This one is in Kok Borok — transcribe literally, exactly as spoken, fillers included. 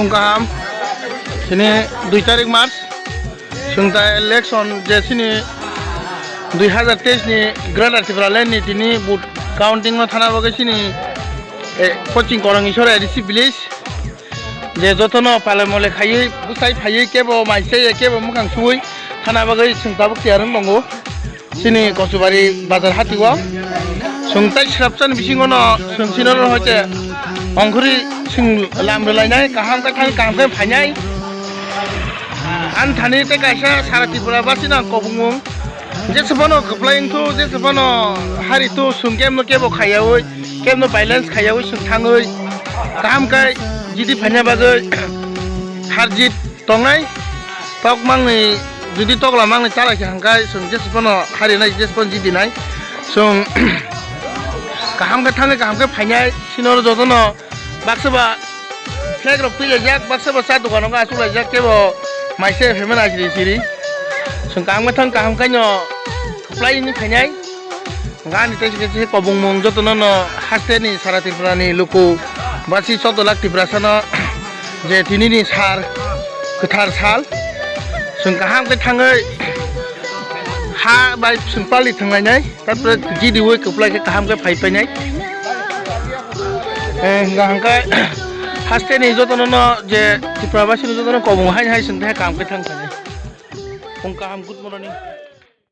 Kaham, sini dui tarik March, chwng ta election je sini dui hazar teis ni Greater Tipraland ni tini vote counting no thana bagwi sini, eh, Koching Korong Isor A D C village je jotono pale mole khaiwi bwsai phaiwi kebo mai chaiya kebo mwkhang suwi thana bagwi chwng tabuk tiyar wng tongo. Chini Kosubari bazar hati o. Chwng tai srapchani bisingo no chwng chini oro hoite ongkhorwi chwng lam rwlainai kaham khe thang kaham khe phainai. Ani thani tei kaisa sara Tripura basino ang kobongmung. Jesa phano kwplai wngthu, jesa phano hari thu chwng kemno kebo khaiyaui, kemno violence khaiyaui chwng thangwi kaham khe jidi phaina bagwi harjit tongnai, tok mangni, jodi tokla mangni chalai kha hwnkhai, chwng jesa phano harinai, jesa phano jidinai. Chwng kaham khe thangwi, kaham khe phainai, sinoro jotono baksa ba flag rok twilaijak, baksa ba cha dokan rok achuklaijak, kebo mai se phaimani ajri siri. Chwng kaham khe thang, kaham khe no kwplai ni phainai. Gani tei se kobongmung jotono no haste ni sara Tripura ni luku basi choudo lakh Tiprasa no je tini ni sal kwthar sal chwng kaham khe thangwi ha bai chwng pali thwnglainai, tarpore G D O kwplai khe kaham khe phai painai. Eh, hwnkha hwnkhe haste ni jotono no je Tripura basi ni jotono kobong hai hai chwng tei kaham khe thang thangwi. Phung kaham, good morning.